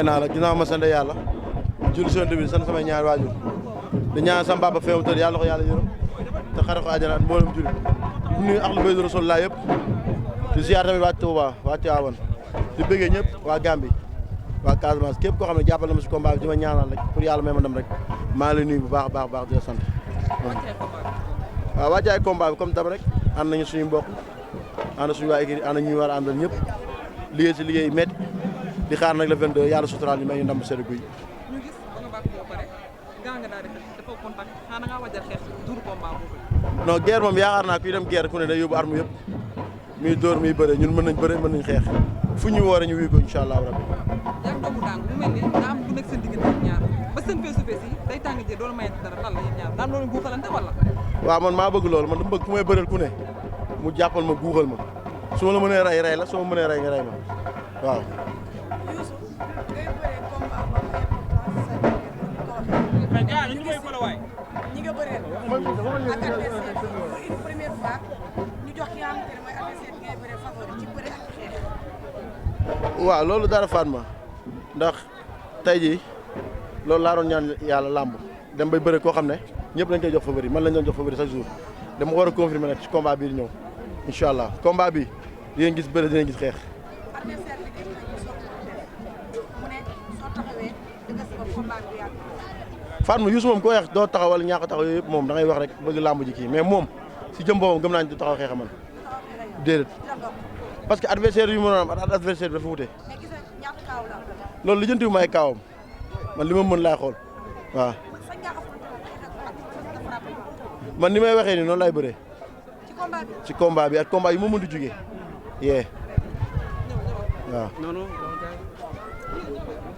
naa la ginnaaw ma sant yàlla julli sant bi sant samay ñaari waajur di ñaan sama papa feewu tëdd yàlla na ko yàlla yërëm te xare ko àjjana mboolem julli di nuyu ahlu baytu rasulullah yëpp di ziar tamit waa Touba waa Tivaouane di bëggee ñëpp waa Gambie waa Casamance képp koo xam ne jàppal na ma si combat bi di ma ñaanal rek pour yàlla may ma ndam rek maa ngi lay nuyu bu baax a baax di la sant waaw wàccaay combat bi comme dab rek ànd nañu suñu mbokk ànd suñu waa équipe ànd ñu war a àndal ñëpp liggéey si liggéey métti di xaar nag le 22 yàlla suturaal ñu may ñu ndam sedd guy. ñu gis ba nga bàq boo pare gaa nga daal di dafa contact xanaa nga waajal xeex dur combat boobu. non guerre moom yaakaar naa kuy dem guerre ku ne day yóbbu arme yëpp muy dóor muy bëre ñun mën nañ bëre mën nañ xeex fu ñu woore ñu wuyu ko incha allah rabbi. yaa ngi doomu daangu mu mel ni daa am lu nekk seen diggante ñaar ba seen feesu fees yi day tàng jee doolu mayet dara lan la yéen ñaar daan loolu guuxalante wala. waaw man maa bëgg loolu man dama bëgg ku may bëreel ku ne mu jàppal ma guuxal ma su ma la mënee rey la su ma mënee rey nga rey ma waaw. ñi nga bëreel ak adversaire pour une première fois ñu jox ki nga xamante ne mooy adversaire bi ngay bëreel favori ci bëre ak xeex. waaw loolu dara faat ma ndax tey jii loolu laa doon ñaan yàlla làmb dem bay bëre koo xam ne ñëpp lañ koy jox favori man lañ doon jox favori chaque jour dama war a confirmer nag ci combat bii di ñëw incha allah combat bi di ngeen gis bëre dinañ gis xeex. adversaire bi gis nañu sotti mu ne soo taxawee dëgg sa bopp combat bi yàgg. Fatma Youssou moom ko wax doo taxaw wala ñàkk taxaw yooyu yëpp moom da ngay wax rek bëgg làmb ji kii mais moom si jëm boobam gëm naa ñu du taxaw xeex man déedéet parce que adversaire yu mu doon am ak adversaire bi dafa wute mais gis nga ñaata kaaw la. loolu lijjantiwu may kaawam man li ma mën laay xool waaw sañ nga affronter man ni may waxee ni noonu laay bëree ci combat bi. ci combat bi ak combat yi ma mën di jugee yee waaw. non non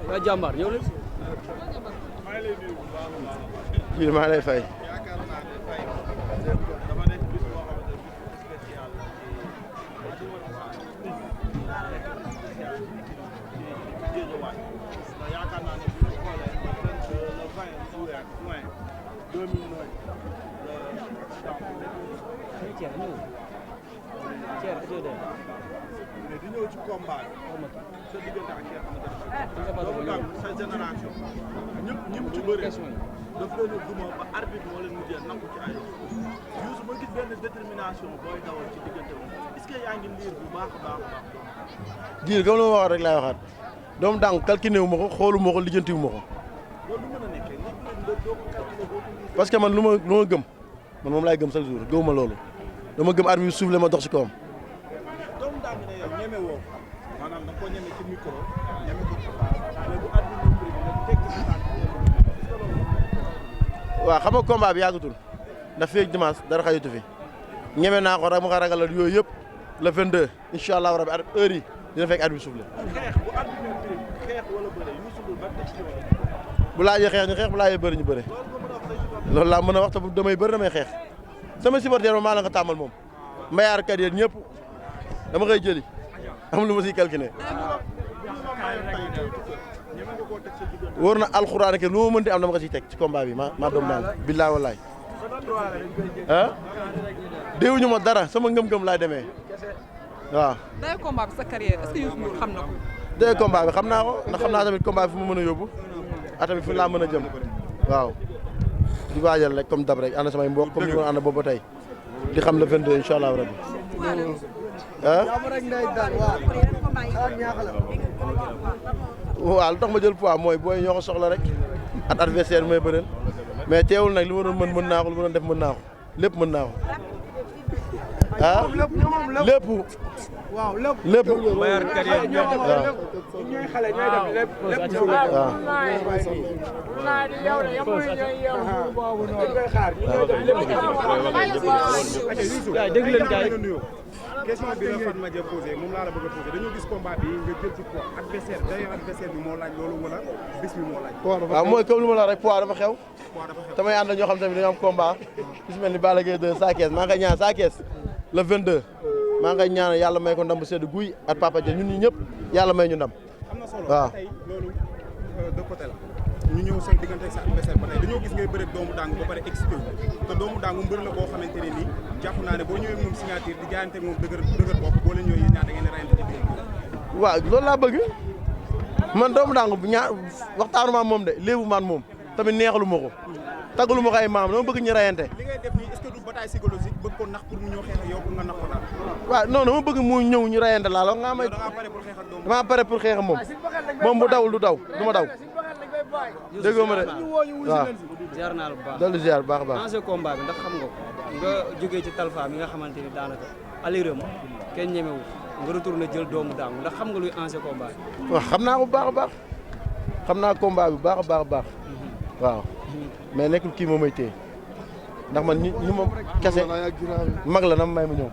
waa jàmbaar ñëw leen. kii maa lay fay. di ñëw ci combat sa diggante ak sa génération ñëpp ci bëri daf leen a duma ba arbitre moo leen mujjee nangu ci ay Youssou ma gis benn détermination booy dawal ci diggante moom est-ce que yaa ngi liir bu baax a baax a baax. diir comme la ma waxoon rek laay waxaat doomu dànk calculé wu ma ko xoolu ma ko lijjanti wu ma ko. loolu mën a nekkee ndax doo ko calculé boo ko liir. parce que man lu ma gëm man moom laay gëm chaque jour gëw ma loolu dama gëm arbitre bi suuf la ma dox si kawam. doomu dànk ne yow ñeme woo maanaam da nga koo ñeme ci micro ñeme ko ci mais bu arbitre bi bëri nga teg ci tànk. waaw xam nga combat bi yàggatul ndax fii ak dimanche dara xajutu fi ñeme naa ko rek ma ko ragal yooyu yëpp le 22 incha allah rabi heure yi dina fekk arbitre bi suuf la. xeex bu arbitre bi xeex wala bëre Youssou Ndour ban décision la. bu laajee xeex ñu xeex bu laajee bëri ñu bëri loolu laa mën a wax te bu damay bëri damay xeex sama supporter ma maa la nga tàmmal moom mbayaar kat yéen ñëpp dama koy jëli am lu ma siy calculé wóor na alxuraan ke lu ma mënti am dama ko siy teg ci combat bi ma doom naan billaay wallaay ah déewuñu ma dara sama ngëm-ngëm laay demee waaw. day combat bi sa carrière est-ce que Youssou Ndour xam na ko. day combat bi xam naa ko ndax xam naa tamit combat bi fu mu mën a yóbbu ak tamit fu laa mën a jëm waaw di waajal rek comme dab rek ànd samay mbokk comme ni ko ànd boobu ba tey di xam le 22 incha allah rabbi ah waaw lu tax ma jël poids mooy booy ñoo ko soxla rek at adversaire bi may bëreel mais teewul nag li ma doon mën naa ko li ma doon def mën naa ko lépp mën naa ko ah lépp waaw lépp lépp Mbayar carrière ñoom ñooy xale ñooy def lépp lépp waaw dañ koy xaar ñooy def lépp dégg leen gars yi question bi la Fatma Dia posé moom laa la bëgg a posé dañoo gis combat bi nga jël ci poids adversaire d'ailleurs adversaire bi moo laaj loolu wala bis bi moo laaj waaw mooy comme li ma la wax rek poids dafa xew poids dafa xew damay ànd ñoo xam tamit dañoo am combat gis mel ni Balla Gaye 2 Sa Thiès maa ngi koy ñaan Sa Thiès le 22 maa ngi koy ñaan yàlla may ko ndam bu sedd guy ak Papa Dia ñun ñi ñëpp yàlla may ñu ndam am na solo waaw tey loolu de côté la ñu ñëw sa diggante ak sa adversaire ba tey dañoo gis ngay bëre doomu daangu ba pare excité wu te doomu daangu mbër la boo xamante ne nii jàpp naa ne boo ñëwee moom signature di jaayante moom dëgër bopp boo leen ñëwee yéen ñaar da ngeen di reyante ci biir waaw loolu laa bëgg man doomu daangu waxtaanu ma moom de léebu maan moom tamit neexalu ma ko taggalu ma ko ay maam dama bëgg ñu rayante. li ngay def nii est-ce que du bataille psychologique bëgg ko nax pour mu ñëw xeex ak yow pour nga nax ko daal. waaw non dama bëgg mu ñëw ñu rayante laa la nga may. damaa pare pour xeex ak moom bu dawul du daw du ma daw. déggoo ma de waaw. ziar naa la bu baax dolli ziar bu baax a baax. enjeu combat bi ndax xam nga ko nga jógee ci Talfa mi nga xamante ni daanaka aliram kenn ñemewu nga retourné jël doomu daangu ndax xam nga luy enjeu combat bi. waaw xam naa ko bu baax a baax xam naa combat bi bu baax a baax a baax waaw mais nekkul kii moom may téye ndax man ñi moom kese mag la na ma may ma ñëw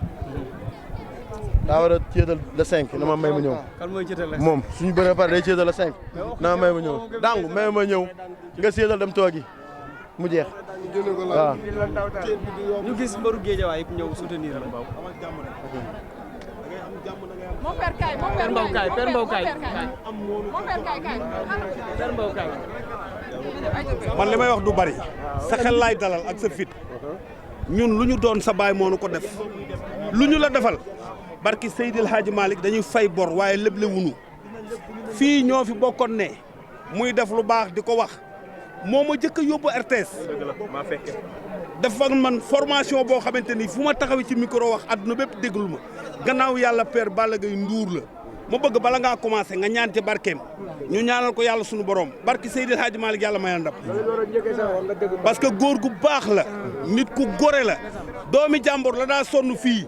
daa war a céetal le 5 na ma may ma ñëw. kan mooy céetal la moom suñu bëree pare day céetal le 5 na ma may ma ñëw dangu may ma ñëw nga céetal dem toogi mu jeex waaw. ñu gis mbaru Géejawaay yëpp ñëw soutenir la. Mon père kaay mon père Mbaw kaay Père Mbaw kaay mon père kaay Père Mbaw kaay. man li may wax du bari sa xel laay dalal ak sa fit ñun lu ñu doon sa baay moo nu ko def lu ñu la defal barki Seydil Hadji Malick dañuy fay bor waaye lépp le wunu fii ñoo fi bokkoon ne muy def lu baax di ko wax moo ma jëkk a yóbbu RTS def ak man formation boo xamante ni fu ma taxawee ci micro wax adduna bépp déglu ma gannaaw yàlla Père Balla Gaye Ndour la ma bëgg bala ngaa commencé nga ñaan ci barkeem ñu ñaanal ko yàlla suñu borom barki Seydil Hadji Malick yàlla may ndam parce que góor gu baax la nit ku gore la doomi jàmbur la daa sonn fii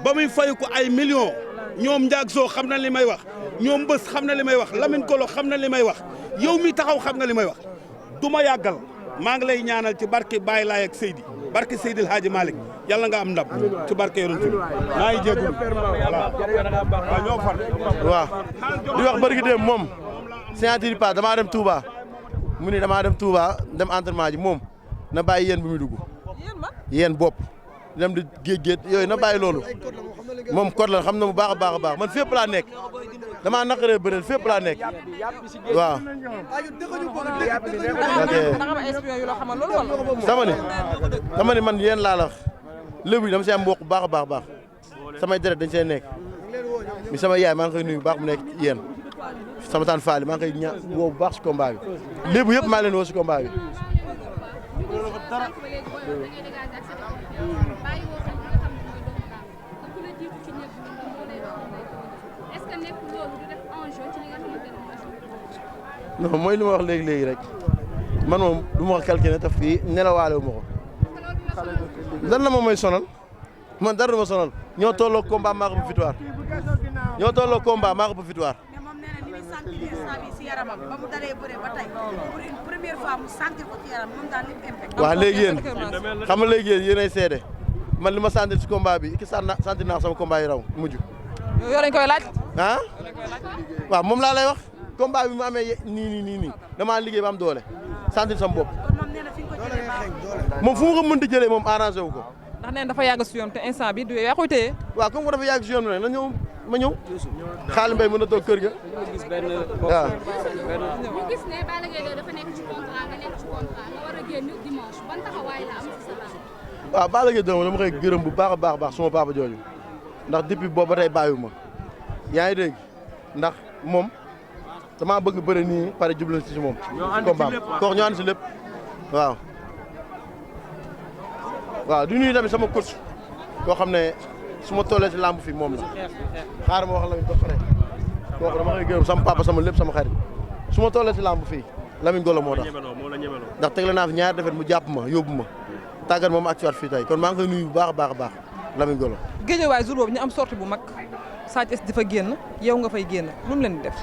ba muy fay ko ay millions ñoom njaag soo xam na li may wax ñoom bés xam na li may wax Lamine Kolo xam na li may wax yow mi taxaw xam nga li may wax du ma yàggal maa ngi lay ñaanal ci barke Baye Laye ak Seydi barke Seydil Hadji Malick yàlla nga am ndam ci barke yonent bi maa ngi jégalu waaw ñoo far waaw di wax bërgi dem moom signature pas damaa dem Touba mu ni damaa dem Touba dem entraînement ji moom na bàyyi yéen bi muy dugg yéen bopp dem di géej yooyu na bàyyi loolu moom code la xam na mu baax a baax a baax man fépp laa nekk damaa naqaree bëreel fépp laa nekk waaw. dama ni man yéen laa la wax lébu yi dama see am mbokk baax a baax baax samay deret dañ see nekk mi sama yaay maa ngi koy nuyu bu baax mu nekk yéen sama taan faali maa ngi koy ñaan woo bu baax si combat bi lébu yëpp maa leen woo si combat bi. non mooy li ma wax léegi rek man moom du ma ko calculé te fii nelawaale wu ma ko lan la moom mooy sonal man dara du ma sonal ñoo tolloo combat maa ko bu victoire ñoo tolloo combat maa ko bu victoire. mais moom nee na ni muy sentir instant bi si yaramam ba mu dalee bëre ba tey pour une première fois mu sentir ko ci yaram moom daal li mu impact. waaw léegi yéen xam nga léegi yéen ay seede man li ma sentir si combat bi ki sentir naa sama combat yi raw mujj. yow lañ koy laaj. ah waaw moom laa lay wax combat bi mu amee nii damaa liggéey ba am doole sentir sama bopp. kon moom nee na fi nga ko jëlee baaxul. moom fu mu ko mënti jëlee moom arrangé wu ko. ndax nee na dafa yàgg si yoon te instant bi du yaa koy téye. waaw comme que dafa yàgg si yoon bi nag na ñëw ma ñëw xaalis mbay mën na toog kër ga. gis benn waaw. ñu gis ne Balla Gaye dafa nekk ci contrat nga nekk ci contrat nga war a génn dimanche ban taxawaay la am ci sa baax. waaw Balla Gaye dama koy gërëm bu baax a baax suma papa jooju ndax depuis boobu ba tey bàyyiwuma yaa ngi dégg ndax moom damaa bëgg bëri nii pare jublu si moom. combat kooku ñoo ànd si lépp waaw. waaw du nuyu tamit sama coach koo xam ne su ma tollee si làmb fii moom la xaaral ma wax Lamine ba pare kooku dama koy gërëm sama papa sama lépp sama xarit su ma tollee si làmb fii Lamine Golo moo tax ndax teg la naa fi ñaari defet mu jàpp ma yóbbu ma tàggat moom ak ci waat fii tey kon maa ngi koy nuyu bu baax a baax a baax Lamine Golo. Géejawaay jour boobu ñu am sortie bu mag Sa Thiès di fa génn yow nga fay génn lu mu leen di def.